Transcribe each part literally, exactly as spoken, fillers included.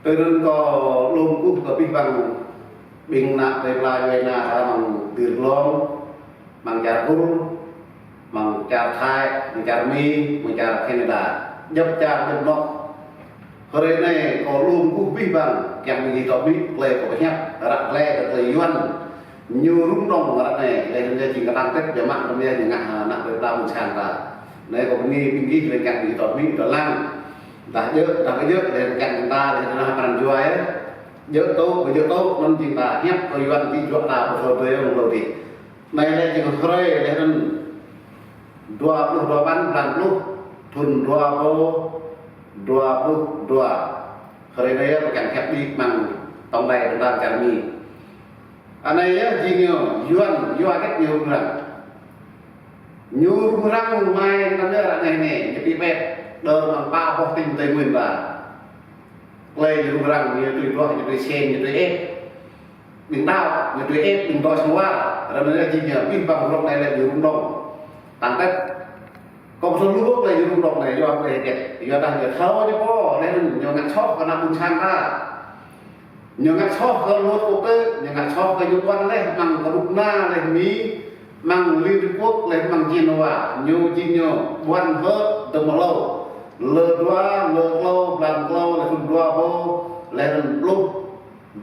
Tui anŭn kâo lŏm kơkuh kơ abih bang ƀing ană plei pla djuai ania ta amăng Dir Glông, amăng čar Kur, amăng čar Thái, amăng čar Mi, amăng čar Canada. Djŏp čar djŏp anŏ. Hrơi anai kâo lŏm kơkuh abih bang kiăng ƀing gih dŏ amĭ, tơlơi kâo pơhiăp, ră tơlơi kơ tơlơi Yuan. Ñu rŭng rŏng ră anai, laih anŭn yơh jing kơtang tĕt biă mă anŭn yơh ñu ngă, ha, ană plei pla ƀuôn sang ta. Anai kâo bơni ƀing gih laih kiăng ƀing gih dŏ amĭ, dŏ lăng. Dah djơ̆, dah ƀu djơ̆, laih kiăng ta, laih anŭn pran jua yơh. Djơ̆ tŏ, ƀu djơ̆ tŏ, anŭn jing ta hiăp kơ Yuan ti juă ta, pơsô tui yơh mơ̆ng hlâo dih. Anai lĕ jing hrơi, laih anŭn dua pluh dua păn blan pluh, thŭn dua rơbâo dua pluh dua. Hrơi anai yơh, pơkŏn hiăp đĭ amăng tŏng đai tơngan čar Mi. Anai yơh, jing ñu, Yuan, Yuan hơget ñu rŭng răng. Ñu rŭng răng mai anŭn yơh ră anai anai, ñu pĭ pĕt, đơ̆ng amăng pă boh tỉnh Tây Nguyên ta. Tơlơi ñu rŭng răng, ñu tui duah, ñu tui sen, ñu tui ĕp. Ƀing đaŏ, ñu tui ĕp, ƀing dŏ sang war. Ră anai jing ñu, abih bang bruă anai lĕ ñu rŭng rŏng. Tang tĕt. Kâo pơthâo lu hlơi ñu rŭng rŏng anai, yua tơlơi hơget. Yua dah ñu thâo ñu pô, laih anŭn ñu ngă soh kơ ană ƀuôn sang ta. Ñu ngă soh kơ luật quốc tế, ñu ngă soh kơ ñu ƀuăn laih, amăng kơnuk kơna laih Mi, amăng Liên Hiệp Quốc laih, amăng Geneva, ñu jing ñu ƀuăn hơ̆ dơ̆ng mơ̆ng hlâo. Lơ dua, lơ klâo, blan klâo, laih thŭn dua rơbâo, laih anŭn pluh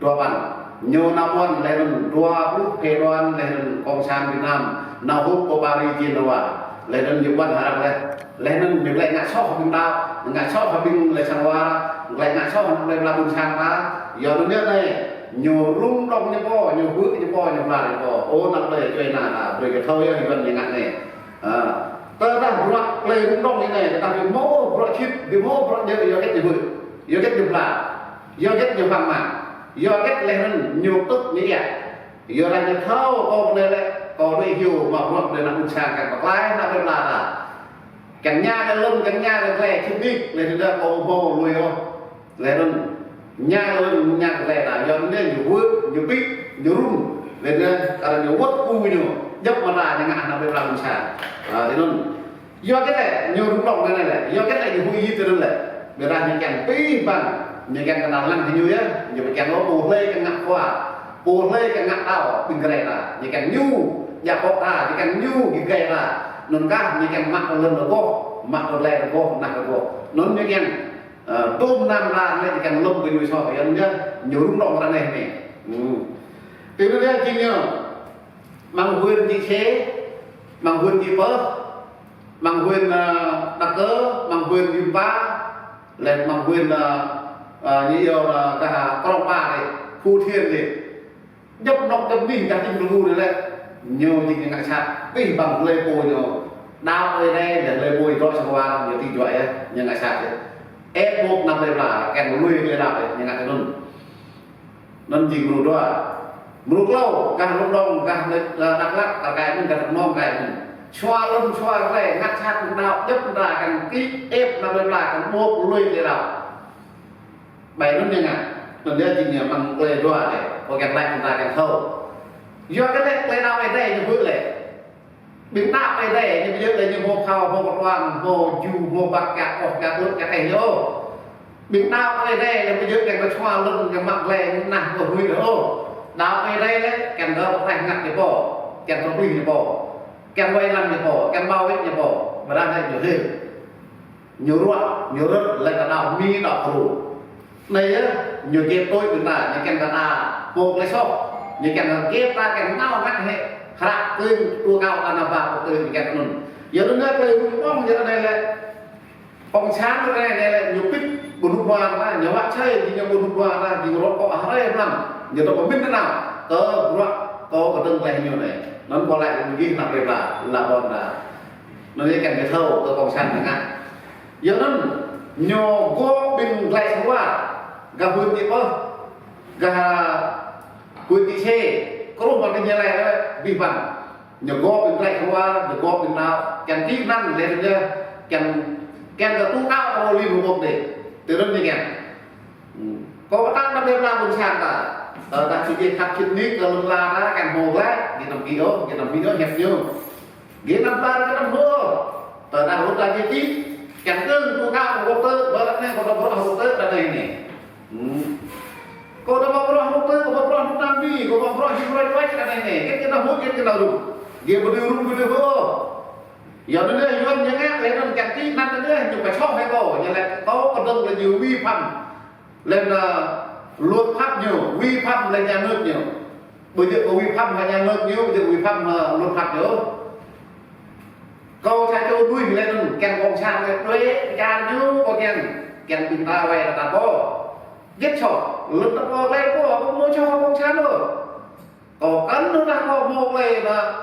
dua păn. Ñu nao ƀuăn, laih anŭn dua pluh phái đoàn, laih anŭn Cộng sản Việt Nam, nao hŭp pơ Paris Geneva, laih anŭn ñu ƀuăn hrăm laih. Laih anŭn ñu glaĭ ngă soh ƀing đaŏ, ngă soh ƀing laih sang war, glaĭ ngă soh ană plei pla ƀuôn sang ta, yua anŭn yơh anai, ñu rŭng rŏng ñu pô, ñu hơ̆k ñu pô, ñu pla ñu pô. Ơ, ană plei djuai ania ta, brơi kơ thâo yơh, Yuan ñu ngă anai. Ha. Tơdah bruă plei rŭng rŏng anai, tơdah ƀu hmâo bruă sĭt, ƀu hmâo bruă djơ̆, yua hơget ñu hơ̆k, yua hơget ñu pla, yua hơget ñu păng mă, yua hơget laih anŭn ñu tŭk ñu iă. Yua dah ñu thâo kâo pơ anai lĕ, kâo đuaĭ hyu mă bruă anai ană ƀuôn sang kiăng pơklaih ană plei pla ta. Kiăng ña kơ lŏn, kiăng ña kơ glai, čih nik, laih anŭn kâo ƀu hmâo lui ôh. Laih anŭn ña kơ lŏn, ña kơ glai ta, yua anŭn ñu hơ̆k, ñu pĭ, ñu rŭng, laih anŭn kar ñu wơ̆t ku ñu, djŏp mơta ñu ngă ană plei pla ƀuôn sang. Ha, tui anŭn. Yua hơget lĕ ñu rŭng rŏng anai lĕ, yua hơget lĕ ñu huĭ hơget tui anŭn lĕ. Ƀiădah ñu kiăng abih bang, ñu kiăng kơnăl lăng hĭ ñu yơh, ñu pơkiăng ôh pô hlơi kiăng ngă khua, pô hlơi kiăng ngă đaŏ, ƀing gơrai ta, ñu kiăng ñu, djă pŏk ta, ñu kiăng ñu, gih gơrai ta. Anŭn kah ñu kiăng mă tơlơi rơgoh, mă tơlơi rơgoh, nah rơgoh. Anŭn ñu kiăng, ơ, tơm nam ra anai ñu kiăng lŏm kơ ñu soh, yua anŭn yơh, ñu rŭng rŏng ră anai anai. Hmm. Tui anŭn yơh jing ñu. Amăng huyện Čư̆ Sê, amăng huyện Čư̆ Pơh, amăng huyện, ơ, Đăk Kơ, amăng huyện Yuăn Pa, laih amăng huyện, ơ, ơ, ñu iâu, ơ, gah Krông Pa dih, Phú Thiện dih. Djŏp anŏ djŏp anih gah jing tơlơi anai lĕ, ñu jing ñu ngă sat, abih bang hlơi pô ñu đaŏ Ơi Adai, laih hlơi pô dŏ sang war, ñu ti juă yơh, ñu ngă sat yơh. Ĕp mŭk ană plei pla, kiăng lui tơlơi đaŏ yơh, ñu ngă tui anŭn. Anŭn jing mrô dua. Mrô klâo, gah Lâm Đồng, gah, ơ, Dak Lak, kar kaĭ anŭn, gah Đắk Nông kaĭ anŭn. Sua lŏn, sua glai, ngă sat ƀing đaŏ, djŏp mơta kiăng kĭ, ĕp ană plei pla, kiăng ƀuh lui tơlơi đaŏ. Ƀơi anŭn ñu ngă, anŭn yơh jing ñu amăng klei dua anai, kâo kiăng laĭ ƀing ta kiăng thâo. Yua kơ lĕ klei đaŏ Ơi Adai ñu hơ̆k lĕ. Ƀing đaŏ Ơi Adai, ñu ƀu djơ̆ lĕ ñu hmâo phao, hmâo kơtuang, hmâo ju, hmâo băk, kiăng ôh, kiăng ôh, kiăng ôh. Ƀing đaŏ Ơi Adai, ñu ƀu djơ̆ kiăng kơ sua lŏn, kiăng mă glai, nah, kơ hrui ôh. Đaŏ Ơi Adai lĕ, kiăng kơ pơklaih ngă ñu pô, kiăng kơ pơplih ñu pô, kiăng wai lăng ñu pô, kiăng bảo vệ ñu pô, ƀôdah lĕ ñu hil. Ñu ruă, ñu rơ̆t, lĕ kơ đaŏ Mi, đaŏ Pru. Anai yơh, ñu kĕp tui ƀing ta, ñu kiăng kơ ta, pô klei soh, ñu kiăng kơ kĕp ta, kiăng nao ngă hĕ, hră kơ̆ng, tŭ kâo ta nao ba, pô kơ̆ng, ñu kiăng anŭn. Yua anŭn yơh, klei rŭng rŏng, yua anai lĕ, Cộng sản anai, anai lĕ, ñu pĭt, ƀu hnup hua ta, ñu wă čai, ñu ƀu hnup hua ta, ñu rŏk kŏ hrơi mlam, ñu tŏ pơmĭn nao, kơ bruă, kơ kơdơ̆ng klei ñu anai. Anŭn kâo laĭ kơ gih ană plei pla, lă ƀôn ta. Anŭn yơh kiăng kơ thâo, kơ Cộng sản ngă. Yua anŭn, ñu gŏ ƀing glai sang war, gah huyện Čư̆ Pơh, gah huyện Čư̆ Sê, kruh mă kơ ñu laĭ, abih bang. Ñu gŏ ƀing glai sang war, ñu gŏ ƀing đaŏ, kiăng kĭ anăn lĕ ñu, kiăng, kiăng kơ tŭ kâo ôh Liên Hợp Quốc dih. Tui anŭn ñu kiăng. Hmm. Kâo pơtă ană plei pla ƀuôn sang ta. Tơdah či djai khăp sĭt nik kơ lŏn ala ta, kiăng hmâo glai, gih anăm kĭ ôh, gih anăm kĭ ôh, hiăp ñu. Gih anăm ƀar, gih anăm hmâo. Tơdah rŭt ta djai kĭ, Kiăng tơ̆ng tŭ kơ kâo kơ tơ, ƀơi anai kâo ƀu bruă hơtơ ră anai anai. Hmm. Kâo ƀu bruă hơtơ, kâo ƀu bruă hơtơ tơnap tơnĭ, kâo ƀu bruă hơtơ rơwang ră anai anai. Hơget kơ ană hơget, hơget kơ ană rŭng. Gơ̆ ƀu dưi rŭng, ƀu dưi hơ̆. Yua anŭn yơh, Yuan ñu ngă, lĕ anŭn kiăng tĭ anăn anŭn yơh, ñu pơčŏh hĭ kâo, ñu lĕ kâo kơdơ̆ng lĕ ñu vi phạm. Lĕ anŭn luật pháp ñu, vi phạm lĕ nhà nước ñu. Ƀu djơ̆ kâo vi phạm hăng nhà nước ñu, ƀu djơ̆ kâo vi phạm hăng luật pháp ñu. Kâo sa čô đuaĭ lĕ anŭn, kiăng cộng sản lĕ đuaĭ, čar ñu, kâo kiăng, kiăng ƀing ta wai ta pô. Hơget čŏ, lŏn ta pô lĕ pô, kâo ƀu čŏ cộng sản ôh. Kâo kăn anŭn ta pô mơ̆ lĕ anŭn,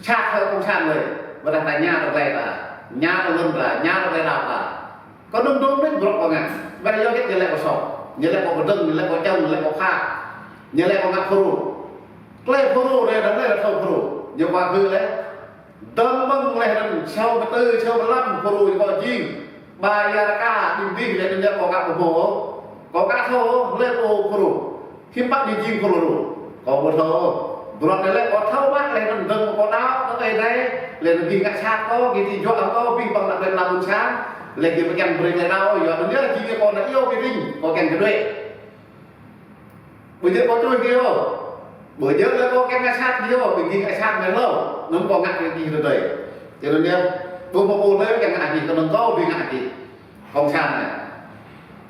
sat hăng cộng sản lĕ. Ƀôdah ta ña ta glai ta, ña ta lŏn ta, ña ta glai đao ta. Kâo đơ̆ng đơ̆ng mĕt bruă kâo ngă. Ƀôdah yua hơget ñu lĕ kâo soh, ñu lĕ kâo kơdơ̆ng, ñu lĕ kâo čŏng, ñu lĕ kâo khă, ñu lĕ kâo ngă Fulro. Glai Fulro lĕ, đa lĕ thâo Fulro. Ñu ƀu hư̆ lĕ. Dơ̆ng mơ̆ng lĕ anŭn, čô pơtư, čô pơlăm Fulro kâo jing. Ba ia rơka, đing đih lĕ anŭn yơh kâo ngă pơhmô. Kâo ngă thâo, lĕ kâo Fulro. Hiư̆m pă ñu jing Fulro. Kâo ƀu thâo. Bruă anai lĕ kâo thâo mă lĕ anŭn dơ̆ng kâo đaŏ, kơ Ơi Adai. Lĕ anŭn gih ngă sat kâo, gih tĭ juă kâo, gih ƀơ̆ng anăp lĕ anŭn ƀuôn sang. Lĕ gih ƀu kiăng brơi lĕ đaŏ, yua anŭn yơh jing kâo ană iâu gih đing, kâo kiăng kơđuaĭ. Ƀu djơ̆ kâo čuh gih ôh. Ƀu djơ̆ lĕ kâo kiăng ngă sat gih ôh, ƀing gih ngă sat mơ̆n lŏ. Anŭn kâo ngă kơ gih tơdơi. Tui anŭn yơh, ƀu hmâo pô lĕ kiăng ngă gih, kơnơ̆ng kâo ƀu ngă gih. Cộng sản anai.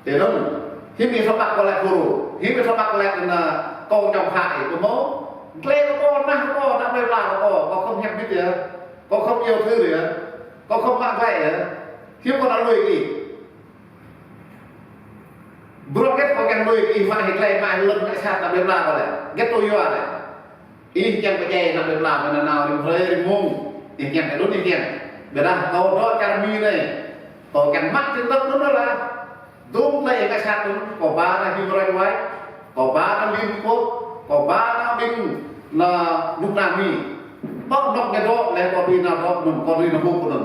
Tui anŭn, hiư̆m ih thâo pă kâo lĕ Fulro, hiư̆m ih thâo pă kâo lĕ anŭn kâo čŏng phă ih, ƀu hmâo. Glai kơ kâo, ană kâo, ană plơi pla kâo, kâo khŏm hiăp bit yơh. Kâo khŏm iâu thư yơh. Kâo khŏm mă glai yơh. Hiư̆m kâo ană lui ih. Bruă hơget kâo kiăng lui ih mă hĭ glai mă hĭ lŏn ngă sat ană plơi pla kâo lĕ. Hơget tŭ yua lĕ. Ih kiăng pơdjai ană plơi pla mơ̆ng nanao rĭm hrơi rĭm mông. Ih kiăng kơ đŭn ih kiăng. Ƀôdah kâo dŏ čar Mi anai. Kâo kiăng mă tin tức anŭn lah. Dŭm tơlơi ngă sat anŭn, kâo ba ană Human Rights Watch, kâo ba ană Liên Hợp Quốc, kâo ba ană ƀing ană Việt Nam Mi. Ƀơ̆ng anŏ ñu dŏ, lĕ kâo tui ană dŏ anŭn, kâo tui ană hŭp anŭn.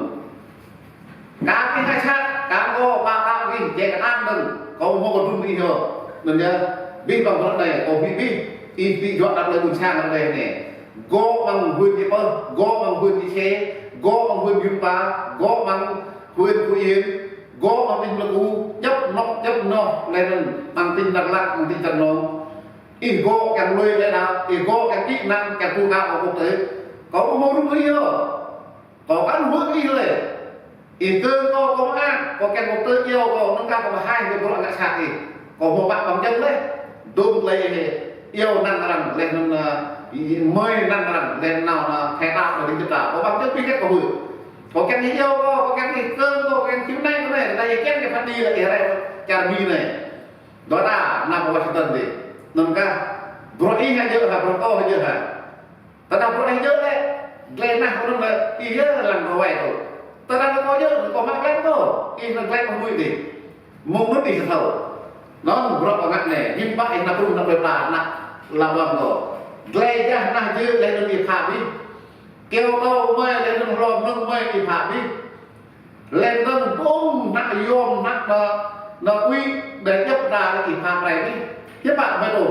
Kâo ƀing ngă sat, kâo kâo ba kâo ƀing jĕ kơ anŭn, kâo hmâo kơ đŭn ih yơh. Anŭn yơh, abih bang bruă anai, kâo ƀu ƀuh, ih tĭ juă anăp lĕ ƀuôn sang anai anai. Gŏ amăng huyện Čư̆ Pơh, gŏ amăng huyện Čư̆ Sê, gŏ amăng huyện Yŭn Pa, gŏ amăng huyện Phú Yên, gŏ amăng tỉnh Pleiku, djŏp anŏ, djŏp anŏ, lĕ anŭn, amăng tỉnh Đắk Lắk, amăng tỉnh Đắk Nông. Ih gŏ kiăng lui lĕ đaŏ, ih gŏ kiăng tị nạn, kiăng tŭ kơ kâo quốc tế. Kâo ƀu hmâo rŭng ih yơh. Kâo kăn hmư̆ ih lĕ. Ih kơ̆ng kâo, kâo mơak, kâo kiăng quốc tế iâu kâo, anŭn kơ kâo pơhaih kơ bruă ngă sat ih. Kâo hmâo mă bằng chứng lĕ. Dŭm tơlơi ih iâu anăn arăng lĕ anŭn, ơ, ih mơi anăn arăng lĕ nao anŭn khai thác lĕ đĭ kơ ta. Kâo bằng chứng ƀiă kơ kâo hmư̆. Kâo kiăng ih iâu kâo, kâo kiăng ih kơ̆ng kâo, kâo kiăng khiu anai kâo anai, anai ih kiăng kơ phat đi lĕ ih rai čar Mi anai. Dŏ ta, anăp Washington dih. Anŭn kơ, bruă ih hă djơ̆ hă, bruă kâo hă djơ̆ hă. Tơdah bruă ih djơ̆ lĕ, glai nah kâo anŭn lĕ, ih yơh lăng kơ wai kâo. Tơdah kâo djơ̆, kâo mă glai kâo, ih anŭn glai kâo mui dih. Mơ̆ng anŭn ih thâo. Anŭn bruă kâo ngă anai, hiư̆m pă ih anăp rŭng anăp plơi pla, anăp lăm wang kâo. Glai jah nah djơ̆ lĕ anŭn ih pha bih. Kâo kâo mơi lĕ anŭn hlô mơ̆ng mơi ih pha bih. Lĕ anŭn ƀơ̆ng anăp yôm anăp ană, ană quỹ, đe djŏp đa lĕ ih pha brơi bih. Hiư̆m pă mơi tŭ.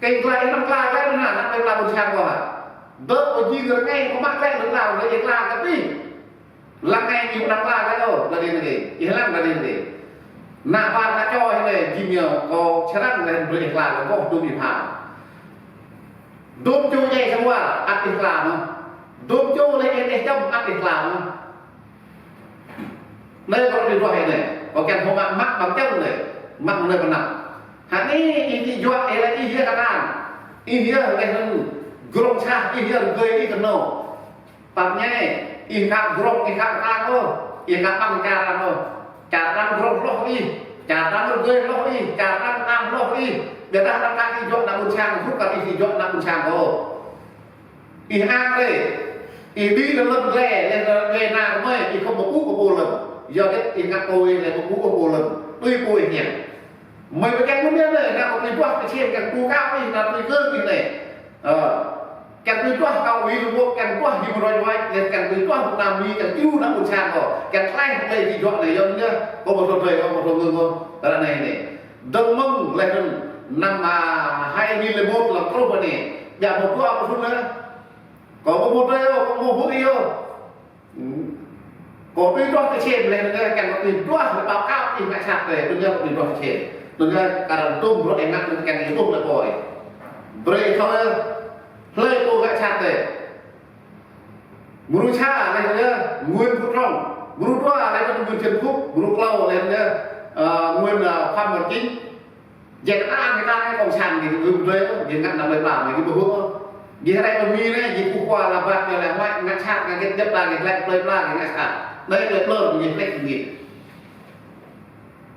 Kơ glai anŭn glai lĕ anŭn anăp plơi pla ƀuôn sang kâo hă. Dŏ kâo jing rơngai kâo mă glai lĕ glai lĕ ih glai kơ bih. Lăng anai ih anăp glai lĕ ôh, glai dih anai. Ih lăng glai dih anai. Ană ƀă ană čô ih lĕ jing ñu kâo čơrăn lĕ brơi ih glai lĕ kâo dŭm ih pha. Dŭm čô djai sang war, ăt ih glai mơ̆n. Dŭm čô lĕ ih čăm, ăt ih glai mơ̆n. Anai kâo tui duah anai. Kâo kiăng hmâo mă, mă bằng chứng anai. Mă anai pơnăp. Hă anai ih tĭ juă ih lĕ ih yơh kơtang. Ih yơh lĕ anŭn grong sah, ih yơh rơgơi ih kơnơ̆ng. Pap ñai, ih kăp grong, ih kăp kơtang ôh. Ih kăp păng čar arăng ôh. Čar arăng grong hloh ih. Čar arăng rơgơi hloh ih. Čar arăng kơtang hloh ih. Ƀiădah arăng kơ tĭ juă ană ƀuôn sang, hrup kơ ih tĭ juă ană ƀuôn sang kâo. Ih ang lĕ, ih đĭ lĕ lŏn glai, lĕ lŏn glai anai kơ mơi, ih khŏm ƀu ƀuh kơ pô lŏn. Yua hơget ih ngă kơ ih lĕ ƀu ƀuh kơ pô lŏn. Tui pô ih ñen. Mơi ƀu kiăng mơ̆n lĕ, ană kâo tui duah kơ čiêm kiăng tŭ kơ ih, ană tui kơ ih lĕ. Ơ, kiăng tui duah kơ ih lĕ, kiăng duah Human Rights Watch, lĕ kiăng tui duah Việt Nam Mi, kiăng iâu ană ƀuôn sang kâo, kiăng tlaih lĕ tĭ juă anai, yua anŭn yơh, kâo ƀu thâo drơi, kâo ƀu thâo ngưng kâo, tơlơi anai anai. Dơ̆ng mơ̆ng lĕ anŭn, năm, à, hai nghìn lẻ một lăng truh anai, ƀiă hmâo dua pluh thŭn lĕ. Kâo ƀu hmâo drơi ôh, kâo ƀu hmâo hơget ôh. Hmm. Kâo tui duah tơčen leh anŭn, kiăng kâo tui duah leh báo cáo ih ngă sat leh, tui duah kâo tui duah tơčen. Tui duah kar tŭm bruă ih ngă anŭn kiăng ih ƀuh leh kâo. Brơi thâo leh, hlơi pô ngă sat leh. Mrô sa leh anŭn, Nguyễn Phú Trọng. Mrô dua leh anŭn Nguyễn Xuân Phúc. Mrô klâo leh anŭn, ơ, Nguyễn, ơ, Phạm Minh Chính. Jĕ kơ anŭn kơ anŭn kông san gih, gih ƀu dui, gih ngă anăm plơi pla, gih ƀu hơ̆k. Gih rai kơ Mi anai, gih pơkua la bat, gih lĕ huai, ngă sat, ngă gĕt, gĕt pla, gih lĕ plơi pla, gih ngă sat. Anai lĕ plơi, gih lĕ gih.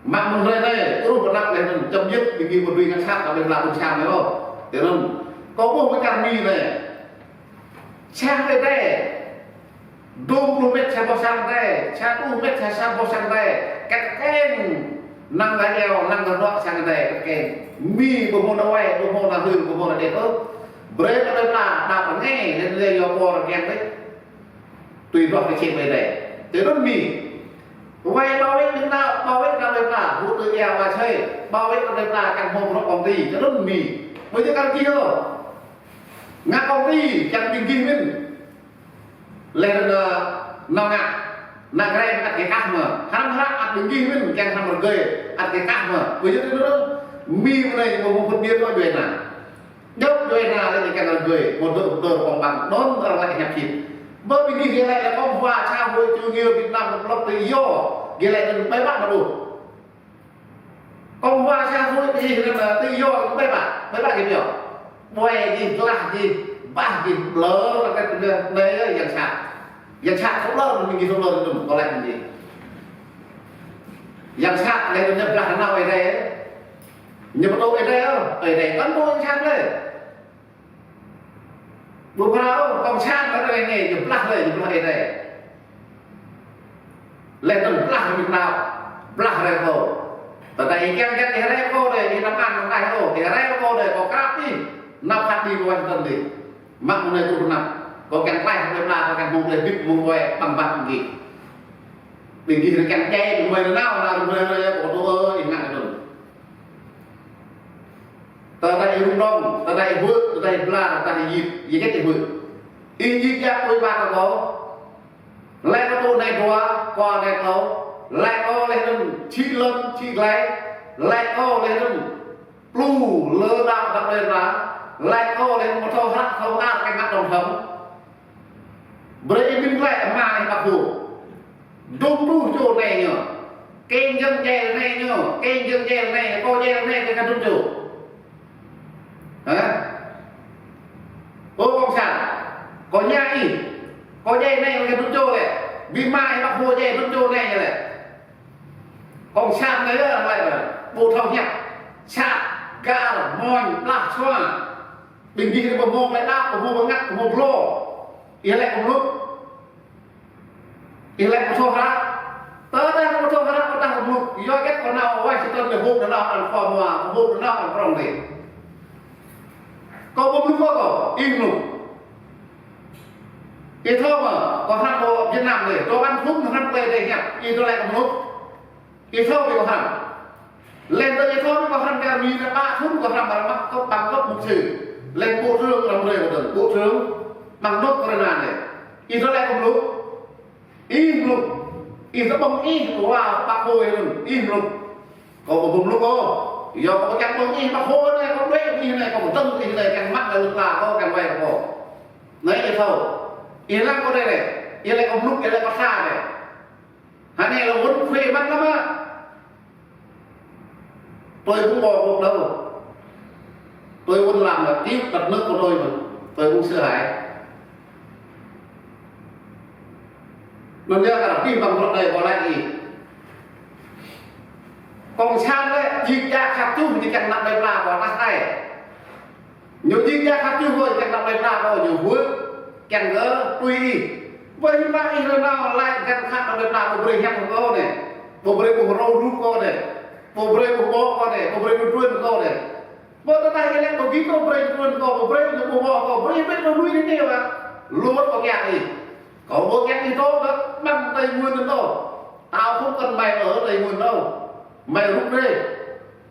Mă mơ̆ng hrơi anai, truh pơ anăp leh anŭn, čăm yơk, gih ƀu dui ngă sat, kơ plơi pla kông san anai ôh. Tui anŭn, kâo ƀuh mơ̆ng čar Mi anai. Sang Ơi Adai, dua pluh mét sa boh sang Ơi Adai, sa pluh mét sa, sa boh sang Ơi Adai, kăt keng, năng gah iâu, năng gah ruă sang Ơi Adai, kăt keng. Mi ƀu hmâo nao wai, ƀu hmâo nao hưn, ƀu hmâo nao đĕt ôh. Brơi kơ plơi pla, đăo anai, leh anŭn lĕ yua pô rơkeng đĕt. Tui duah kơ čem Ơi Adai. Tui anŭn Mi. Wai bảo vệ ƀing đăo, bảo vệ kơ plơi pla, hơ̆k tui iâu wa sơi, bảo vệ kơ plơi pla, kiăng hmâo bruă công ty, tui anŭn Mi. Ƀu djơ̆ kar gih ôh. Ngă công ty, kiăng ƀing gih mơ̆n. Leh anŭn, ơ, nao ngă, nao grai ăt kơ kah mơ̆. Hrăm hră ăt ƀing gih mơ̆n, kiăng hrăm rơgơi, ăt kơ kah mơ̆. Ƀu djơ̆ tui anŭn, Mi mơ̆n anai, ƀu hmâo phân biệt ôh djuai ania. Djŏp djuai ania lĕ kiăng rơgơi, một đợt, một đợt công bằng, đón arăng lĕ hiăp sĭt. Ƀơi ƀing gih lĕ là Cộng hòa xã hội chủ nghĩa Việt Nam độc lập tự do, gih lĕ anŭn ƀai ƀă mơ̆ ƀuh. Cộng hòa xã hội thì là tự do, ƀai ƀă, ƀai ƀă gih ƀiă. Ƀuai gih, glah gih, bah gih, blơr, kăt anai, anai, yang sat. Yang sat, sŏ blơr, ƀing gih sŏ blơr, anŭn, kâo lăi ƀing gih. Yang sat, leh anŭn ñu blah nao Ơi Adai. Ñu pơtô Ơi Adai, Ơi Adai, kăn pô yang sat leh. Ƀu phrâo, kông san leh anai, ñu blah leh, ñu blah Ơi Adai. Leh anŭn blah ƀing đăo, blah rai kâo. Tơdah ih kiăng jăk ih rai kâo đơi, ih anăm ăn anăm rai kâo, ih rai kâo đơi, kâo krăp ih, nao phat đi kơ Washington đi. Mă mơ̆ng anai truh anăp, kâo kiăng klaih plơi pla, kâo kiăng hmâo plơi bit, hmâo wai, ƀăng ƀăng gih. Ƀing gih kiăng čai, ƀing wai nao, nao rơmơi rơmơi, kâo tŭ ơ, ih ngă anŭn. Tơdah ih rŭng rŏng, tơdah ih wơ̆, tơdah ih bla, tơdah ih yip, ih hơget ih wơ̆. Ih djik djak tui ƀă kơ kâo. Lĕ kâo tŭ anai dua, kâo anai klâo. Lĕ kâo leh anŭn čih lŏn, čih glai. Lĕ kâo leh anŭn plư lơ đăo đăp lĕ ra. Lĕ kâo leh anŭn mơ̆ thâo hră, thâo ngă, kơ ngă tổng thống. Brơi ih mĭn glaĭ ama ih Bác Hồ. Dŭm truh čô anai ñu. Keng jơ̆ng djai anai ñu. Keng jơ̆ng djai anai. Kâo djai anai kơ dŭm čô. Hă? Ơ cộng sản. Kâo ña ih. Kâo djai anai kơ dŭm čô lĕ. Ƀing ama ih Bác Hồ djai dŭm čô anai ñu lĕ. Cộng sản anai yơh, anai lĕ. Ƀu thâo hiăp. Sat, găl, mơñum, blah, sua. Ƀing gih anai ƀu hmâo glaĭ đăo, ƀu hmâo bơngăt, ƀu hmâo glô. Ih lĕ kơ mluk. Ih lĕ kơ mluk hră. Tơdah kơ mluk hră, tơdah kơ mluk. Yua hơget kâo nao Washington lĕ hŭp nao ăn khua mua, hŭp nao ăn prŏng lĕ. Kâo ƀu mluk kâo, ih mluk. Ih thâo mơ̆, kâo hrăm pơ Việt Nam lĕ, kâo ăn phŭn hrăm klei đe hiăp, ih tơlơi kơ mluk. Ih thâo ƀing kâo hrăm. Lĕ tơ ih thâo ƀing kâo hrăm kơ Mi nao pă thŭn kâo hrăm ƀă mă kâo bằng cấp mục sư. Lĕ bộ trưởng hrăm rơi kơ tơ̆ng, bộ trưởng bằng North Carolina lĕ. Ih tơlơi kơ mluk. Ih mluk. Ih tơƀơ̆ng ih wa Bác Hồ ih mluk. Ih mluk. Kâo ƀu mluk ôh. Yua kâo kiăng ƀơ̆ng ih Bác Hồ anai, kâo đuaĭ ih anai, kâo dơ̆ng ih anai, kiăng mă lĕ lơ̆m kâo, kiăng wai kâo. Anai ih thâo. Ih lăng kâo đơi lĕ. Ih lĕ kâo mluk, ih lĕ kâo sa lĕ. Hă anai lĕ wơ̆n khuê mă lăm mă. Tôi không bỏ cuộc đâu. Tôi vẫn làm là cứu đất nước của tôi mà. Tôi không sợ hãi. Anŭn yơh kar abih bang bruă anai kâo lăi ih. Cộng sản lĕ, djik djak khăp čuh ñu kiăng năp plơi pla kâo tah tai. Ñu djik djak khăp čuh kâo kiăng năp plơi pla kâo, ñu hŭi kiăng kơ tui ih. Ƀơi hiư̆m pă ih lĕ nao lăi găn khăp năp plơi pla ƀu brơi hiăp kâo anai. Ƀu brơi ƀuh râo rup kâo anai. Ƀu brơi ƀuh ƀô̆ kâo anai. Ƀu brơi ƀuh truôn kâo anai. Ƀơi tơdah ih lĕ kâo git kâo brơi truôn kâo, ƀu brơi ñu ƀuh ƀô̆ kâo, brơi ƀĕ kâo lui đi tê wa. Lu mơ̆t kâo kiăng ih. Kâo ƀu kiăng ih dŏ kơ ƀăng Tây Nguyên anŭn dŏ. Tao không cần mày ở Tây Nguyên đâu. Mày rút đi.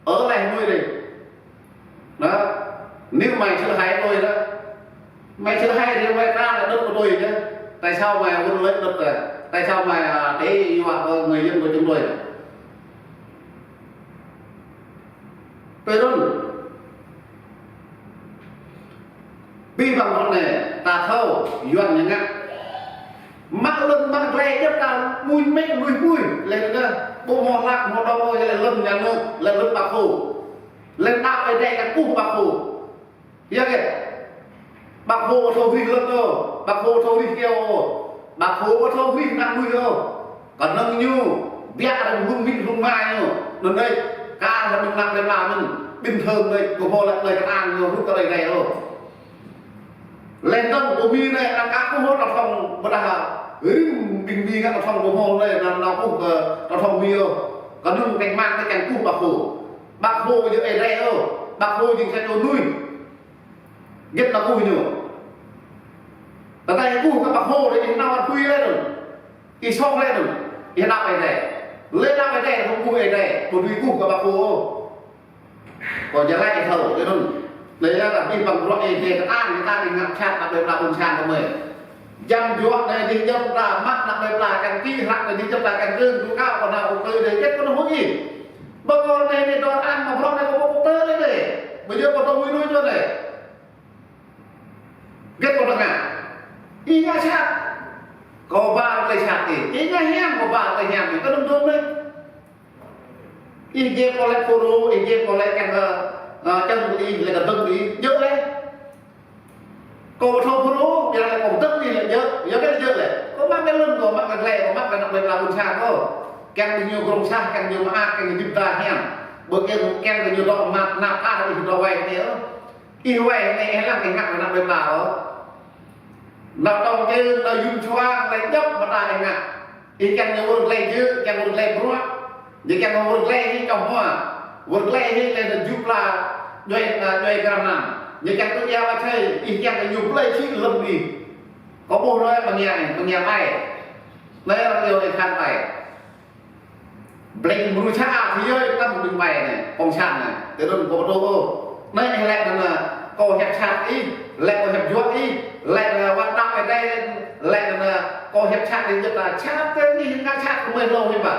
Ở lại nuôi đi. Đó. Nếu mày sợ hãi tôi đó, mày sợ hãi thì mày trả lại đất của tôi chứ. Tại sao mày muốn lấy đất, ờ, Tại sao mày, à, để ý hoạn của người dân của chúng tôi? Tui anŭn. Abih bang rŏ anai, ta thâo, Yuan ñu ngă. Mă lŏn mă glai djŏp ta mui mĕ lui pui, lĕ anŭn, ƀu hmâo hlak, hmâo dŏ, lĕ lŏn nhà nước, lĕ lŏn Bác Hồ. Lĕ đăo Ơi Adai kơ kơkuh Bác Hồ. Yua kơ Bác Hồ ƀu thâo hrih lŏn ôh, Bác Hồ ƀu thâo hrih kơyâo ôh, Bác Hồ ƀu thâo hrih ană mơnuih ôh. Kơnơ̆ng ñu biă rơ̆ng hlung mĭn hlung mai ñu. Anŭn đôč, kar hăng ƀing ană plei pla mơ̆n, bình thường đôč, kơ hmâo lăp lơi kơtang ñu, hrŭt kơ đôč đôč ôh. Lĕ anŭn kơ Mi anai, anŭn kơ kơkuh ôh, ta thŏng ƀôdah rĭm ƀing Mi ngă ta thŏng kơ hmâo lĕ, anŭn, anŭn kơkuh kơ ta thŏng Mi ôh. Kơnơ̆ng kĕng mă kơ kĕng kơkuh Bác Hồ. Bác Hồ ƀu djơ̆ Ơi Adai ôh, Bác Hồ jing sa čô mơnuih. Gĕt anŭn kơkuh ñu. Tơdah kơkuh kơ Bác Hồ lĕ, ih nao tui lĕ anŭn. Ih soh lĕ anŭn. Ih đăo Ơi Adai. Lĕ đăo Ơi Adai, kơkuh Ơi Adai. Ƀu dưi kơkuh kơ Bác Hồ. Kơ jơlan ih thâo lĕ anŭn. Lĕ yua kơ abih bang bruă ih dê kơtang, kơtang ih ngă sat, ană plei pla ƀôn sang kơ mơi. Jăm juă anai dih djŏp ta, mă ană plei pla kăn kĭ, hră anai dih djŏp ta kăn kơ̆ng, tŭ kâo kơ ană ƀu tui dê, gĕt kơ anŭn hơ̆k ih. Bơ kơ anai anai dŏ an, mă bruă anai kơ ƀu tui lĕ dê. Ƀu djơ̆ kơ tơlơi lui lui djŏ anai. Gĕt kơ tơngah. Ih ngă sat. Kơ ba tơlơi sat ih. Ih ngă hiam, kơ ba tơlơi hiam ih. Kơnơ̆ng dŏ anai. Ih djai pô lĕ Fulro, ih djai pô lĕ kiăng kơ, ơ, čang kơ ih, lĕ kơ dơ̆ng ih. Djơ̆ lĕ. Kơ thâo Fulro, biă lĕ kơ dơ̆ng ih lĕ djơ̆. Yua kơ djơ̆ lĕ. Kơ mă kơ lŏn, kơ mă kơ glai, kơ mă kơ ană plei pla ƀôn sang kơ. Kiăng ñu grong sah, kiăng ñu mơak, kiăng ñu dĭp ta hiam. Ƀu kiăng, kiăng kơ ñu dŏ mă, nao pha ih dŏ wai anai ôh. Ih wai anai, ih lăng ih ngă ană plei pla ôh. Nao tŏng čê, nao yun čuang, lĕ djŏp mơta ih ngă. Ih kiăng ñu wơr glai jơ̆, kiăng wơr glai bruă. Ñu kiăng wơr glai hĭ čoh hmua. Wơr glai hĭ lĕ anŭn jŭ pla, djuai, djuai gram anăm. Ñu kiăng tŭ ia wa čai, ih kiăng kơ ñu blai čih lŏn ih. Kơ ƀuh anai, ƀing ia, ƀing ia ƀai. Anai arăng iâu ih khăn ƀai. Bleng mơnuih ča a, phi yơi tăm ƀing ƀai anai, cộng sản anai. Tơdơi anŭn kơ ƀu thâo ôh. Anai ih lĕ anŭn, kơ hiăp sat ih, lĕ kơ hiăp juă ih, lĕ anŭn wăt đăo Ơi Adai, lĕ anŭn kơ hiăp sat ih djŏp ta, sat tơ ih ngă sat kơ mơi hlâo hiư̆m pă.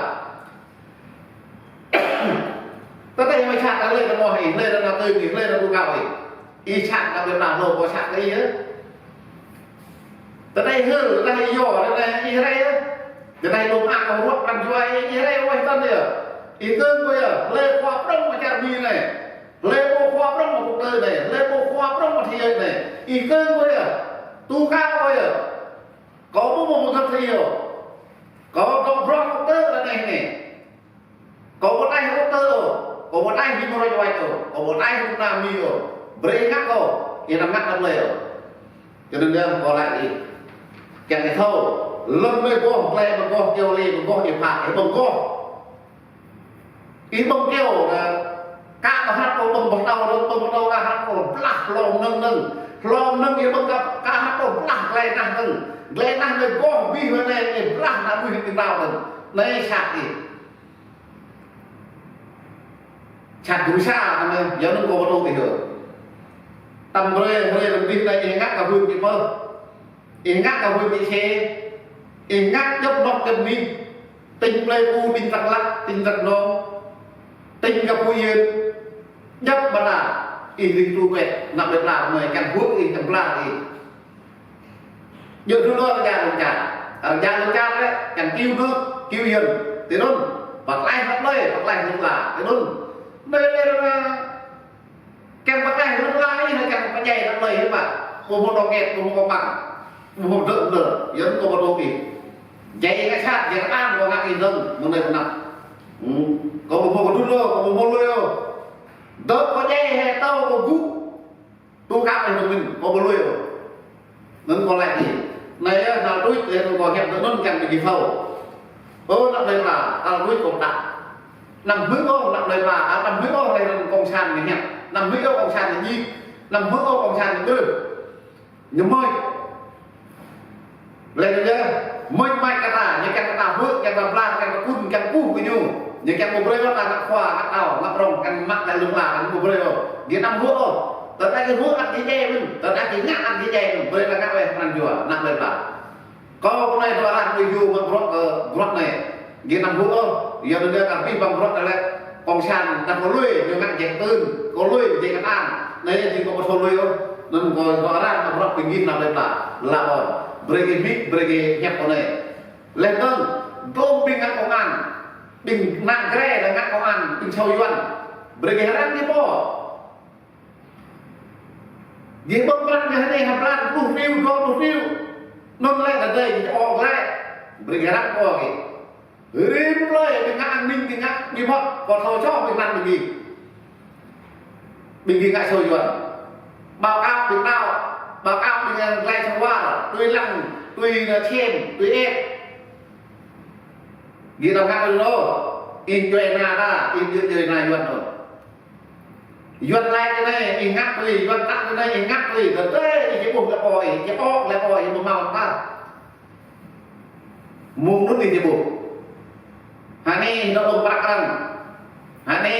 Tơdah ih mă sat ta lĕ ta mơ̆ ih, lĕ ta nao tui ih, lĕ ta tŭ kâo ih. Ih sat ta ƀu ta hlâo kơ sat kơ ih yơh. Tơdah ih hil, tơdah ih yua, tơdah ih rai yơh. Tơdah ih lŏm ak kơ ruă pran jua ih, ih rai wai tăn yơh. Ih kơ̆ng kơ yơh, lĕ khua prŏng mă čar Mi anai. Lĕ pô khua prŏng mă quốc tế anai, lĕ pô khua prŏng mă thế giới anai. Ih kơ̆ng kơ yơh, tŭ kâo kơ yơh. Kâo ƀu mơ̆ mơgăt thâo yơh. Kâo dŏ bruă quốc tế anai anai. Kâo ƀu tơña ôh tơ ôh, kâo ƀu tơña hĭ mơ̆ rơ̆ wai ôh, kâo ƀu tơña hĭ mơ̆ ană Mi ôh, brơi ngă kâo, ih anăm ngă anăm lơi ôh. Tui anŭn yơh kâo laĭ ih. Kiăng ih thâo, lŏn mơi boh, glai mơi boh, kơyâo lĕ mơi boh, ih pha, ih ƀơ̆ng boh. Ih ƀơ̆ng kơyâo, kơ, kơ ƀu hrăp ôh ƀơ̆ng boh tâo, ƀơ̆ng boh tâo kơ hrăp ôh, blah hlô mơnơ̆ng anŭn. Hlô mơnơ̆ng ih ƀơ̆ng kơ, kơ hrăp ôh, blah glai nah anŭn. Glai nah mơi boh abih mơi anai, ih blah ană mơnuih ƀing tâo anŭn. Anai sat ih. Sat gru sa anai, yua anŭn kâo ƀu thâo ih ôh. Tăm brơi, brơi lăm abih anai ih ngă kơ hŭn ƀing pơh. Ih ngă kơ hŭn ƀing sê. Ih ngă djŏp anŏ djŏp anih. Tỉnh Pleiku, tỉnh Dak Lak, tỉnh Dak Nông, tỉnh Phú Yên. Djŏp ƀơi anai ih ring tŭ pĕt, ană plei pla mơi kiăng hŭt ih, kiăng blah ih. Djơ̆ tui lu rơjang lŏn čar. Rơjang lŏn čar lĕ, kiăng kơyâo nước, kơyâo yơn. Tui anŭn, pơklaih ană plei, pơklaih lŏn pla. Tui anŭn. Anai lĕ ră anai, kiăng pơklaih lŏn pla ih, kiăng pơdjai ană plei hiư̆m pă. Ƀu hmâo dŏ gĕt, ƀu hmâo kơpăng. Ƀu hmâo dơ̆ dơ̆. Yua anŭn kâo ƀu thâo ih. Djai ngă sat, djai kơtang, kâo ngă ih dơ̆ng. Mơ̆ng anai pơ anăp. Hmm. Kâo ƀu hmâo kơdŭn ôh, kâo ƀu hmâo lui ôh. Dơ̆ kâo djai hĕ tâo kâo gŭ. Tŭ kâo ih dơ̆ng mơ̆n, kâo ƀu lui ôh. Anŭn kâo laĭ ih. Anai yơh, ană tuč, yơh anŭn kâo hiăp tui anŭn kiăng ƀing gih thâo. Ơ, ană plei pla, ană tuč kâo pơtă. Anăm hmư̆ ôh, ană plei pla, anăm hmư̆ ôh, lĕ anŭn cộng sản ñu hiăp. Anăm hmư̆ ôh, cộng sản ñu djik. Anăm hmư̆ ôh, cộng sản ñu ƀrưh. Ñu mơ̆. Lĕ anŭn yơh, mơ̆ mă kơ ta, ñu kiăng kơ ta hŭt, kiăng kơ ta blah, kiăng kơ ta kŭn, kiăng kơ kơkuh kơ ñu. Ñu kiăng kơ brơi ta ngă khua, ngă tâo, ngă prŏng, kiăng mă lĕ lŏn pla, kiăng kơ brơi ôh. Gih anăm hŭt ôh. Tơdah gih hŭt ăt gih djai mơ̆n, tơdah gih ngă ăt gih djai mơ̆n, brơi ta ngă wai pran jua, ană plei pla. Kâo pơnai dua arăng mơ̆ yua mă bruă kơ bruă anai. Gih anăm hŭ ôh, yua anŭn yơh kơ abih bang bruă tơlơi cộng sản, đah kơ lui, ñu ngă jĕ tơ̆n, kơ lui jĕ kơ tan. Anai yơh jing kâo pơthâo lui ôh. Anŭn kâo dua arăng mă bruă ƀing gih anăm lĕ pla, lăp ôh. Brơi gih mĭn, brơi gih hiăp kâo anai. Laih dơ̆ng, dôm ƀing ngă công an, ƀing nă grê dah ngă công an, ƀing čô Yuan. Brơi gih răng gih pô. Gih ƀơ̆ng prăk gih anai hơblan pluh triu, dua pluh triu. Anŭn lĕ tơdơi gih ôh lĕ. Brơi gih răng pô gih. Rĭm plơi ƀing ngă an ninh, ƀing ngă bí mật, kâo thâo čŏk ƀing anăn ƀing gih. Ƀing gih ngă čô Yuan. Báo cáo ƀing đaŏ, báo cáo ƀing glai sang war, tui lăng, tui nă čem, tui ĕp. Gih đaŏ ngă tui anŭn. Ih djuai ană ta, ih djuai ană Yuan anŭn. Yuan laĭ tui anai, ih ngă tui, Yuan tă tui anai, ih ngă tui, tơdơi ih či ƀuh lĕ pô ih, či ôh lĕ pô ih, ƀu hmâo ta. Mơ̆ng anŭn ih či ƀuh. Hơnai ih dŏ ƀơ̆ng prăk arăng. Hơnai